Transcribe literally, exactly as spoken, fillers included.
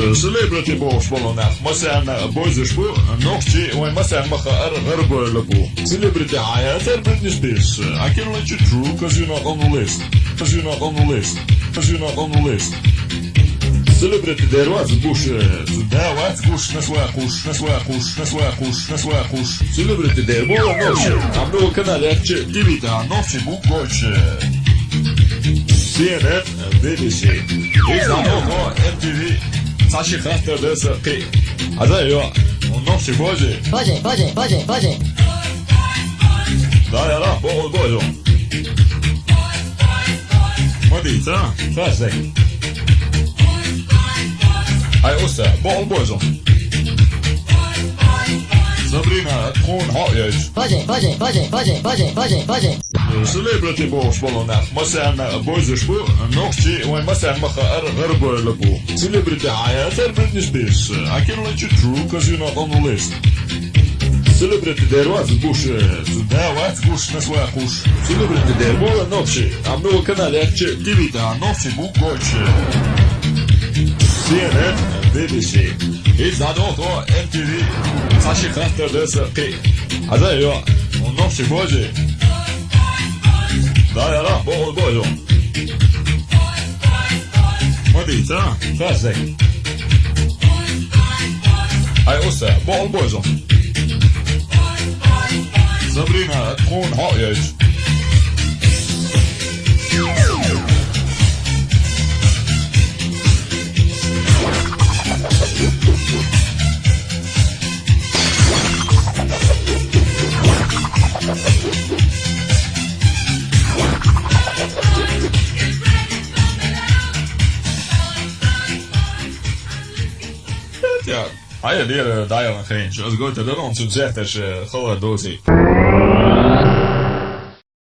Celebrity бохуш болу нах массарна а бовзуш бу, нохчий вайн массарна ма хаара гӀарабевлла бу. Celebrity хьан яцара Britney Spears? I can let you through 'cause you're not on the list. 'Cause you're not on the list. 'Cause you're not on the list. Celebrity дер вац гуш, да вац гуш, нас вац гуш, нас вац гуш, нас вац гуш, нас вац гуш. Celebrity дер бу нохчий. Амма канал яхча дивита нохчий бу гоча. Си Эн Эн, Би Би Си. Иза дохо М Т В. Цхьа ши хаттар даса кхи. Аза йо. Нохчий божи. Божи, божи, божи, божи. Да, яра, бо, бо, бо. Ма дийца, фазай. Ай, уса, бо, бо, бо. Сабрина, тхуна хьо йойту. Боже, боже, боже, боже, боже, боже, боже. Celebrity бохуш болу нах массарна а бовзуш бу, нохчий вайн массарна ма хаара гӀарабевлла бу. Celebrity хьан яцара Britney Spears? I can let you through 'cause you're not on the list. Celebrity дер вац гуш, да вац гуш, нас вац гуш. Celebrity дер бу нохчий. Амма канал яхча дивита нохчий бу гоча. Си Эн Эн, Би Би Си. Иза дохо М Т В. Цхьа ши хаттар даса кхи. Аза йо. Нохчий божи. Да, яра, бо, бо, бо. Ма дийца, фазай. Ай, уса, бо, бо, бо. Сабрина, тхуна хьо йойту. Ja, hei, liebe Diana Cringe. Also gut, dann uns zum Setter, äh, Color Dosi.